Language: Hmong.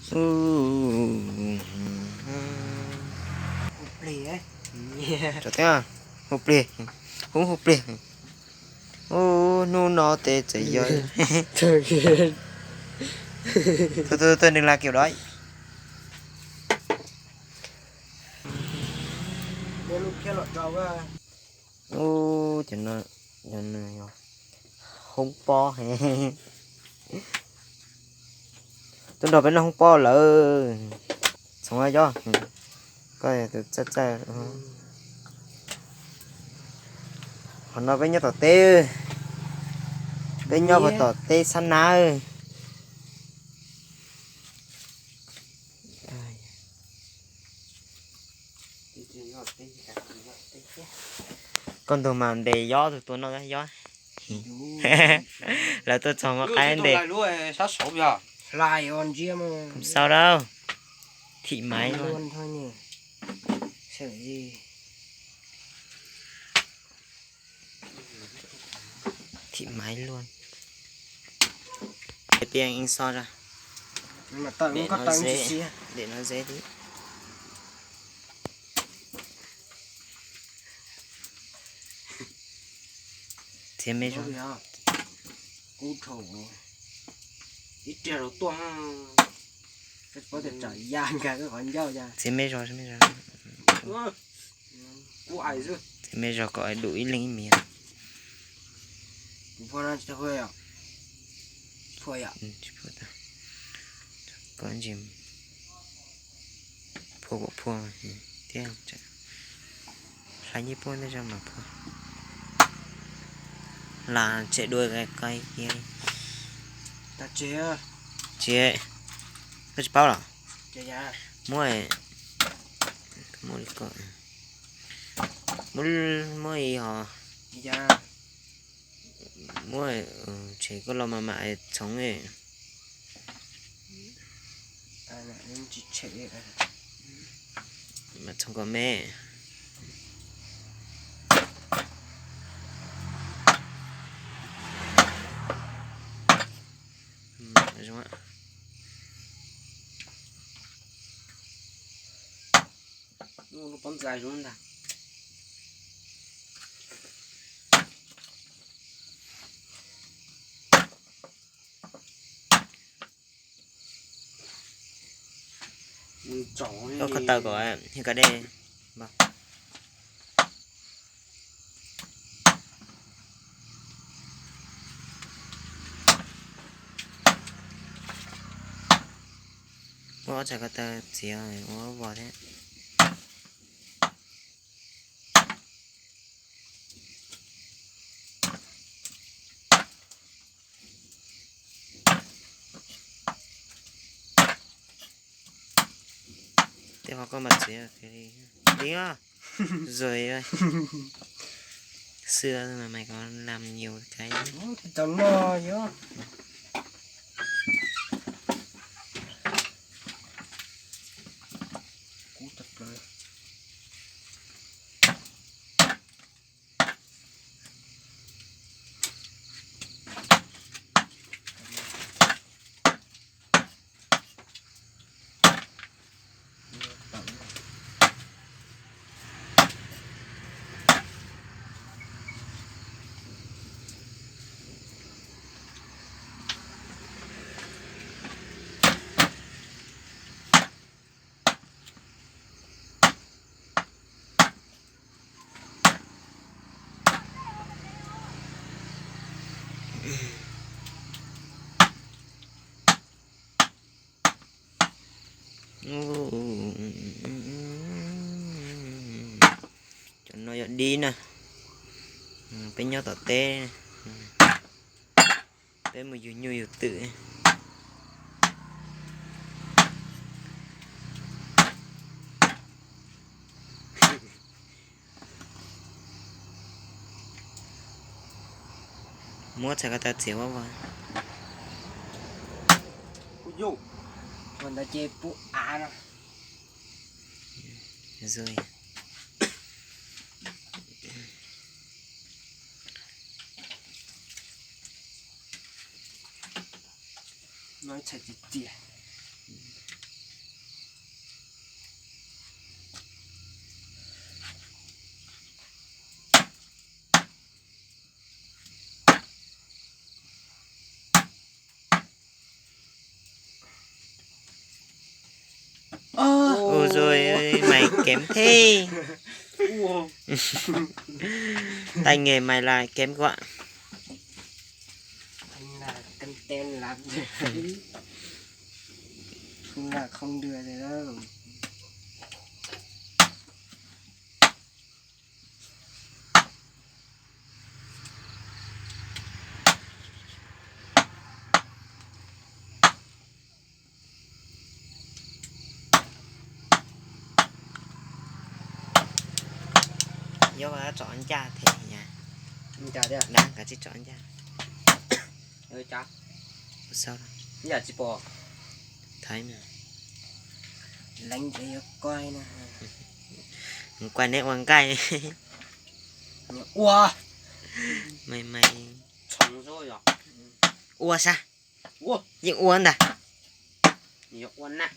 Hu plig, hu plig, hu plig. Ub, hnub no tes txawm yog, tus tus nws lag kiag dab. Ub, cov no, cov no yog hoob pob he. Tuaj nrog peb noj hoob pob lawm. Txhoov yob, koj tus txaij txaij. Qhov no peb nyob tom teb, peb nyob puag tom teb xab nab. Koj ntug mas ntes yob tus tua noj yob. Lawv tuaj txog muaj qaib ntes. Sau rau. Thim maiv luaj. Thim maiv luaj. Tias ib xo ra. Để nó dễ, để nó dễ tí. Txiav me zog. Txiav me zog, txiav me zog. Txiav me zog kom dum ib leeg ib miav. Phua kom phua thiab. Hlais nyiaj puab ntej zog mas phua. Lam tshem dua qai kiag li. Tsis, koj tsis paub los? Muab, muab, muab ib hov. Muab, tshem koj los mas mam txhoov. Mam txhoov kom me. Lub pob ntxa zoo ntag. Koj ko taw kom, kom dej. Muab ob txhais ko taw txiav ua vos thiab. Tej qhov koj mas txiav li, zuag xwb mas mày có làm nhiều cái. Cov no yog dib na. Peb nyob tom teb, peb mus yug nyuj yug twm. Muab txhais ko taw txiav ua vos. Ua ntawd ces pub av no. No txhais tiag tiag. Mày kém thế. Tay nghề mày là kém quá. Anh là content lắm. Không là không được rồi đó. Yuav tso ncaj thiab. Ncaj thiab. Dab, koj tsis tso ncaj. Ncaj. Sao? Ncaj tsis pom. Thaiv na. Leej ces yuav quaj na. Quaj neb ua nqaij. Ua. Mày mày. Ua sas. Yeej ua ntag. Phiaj na.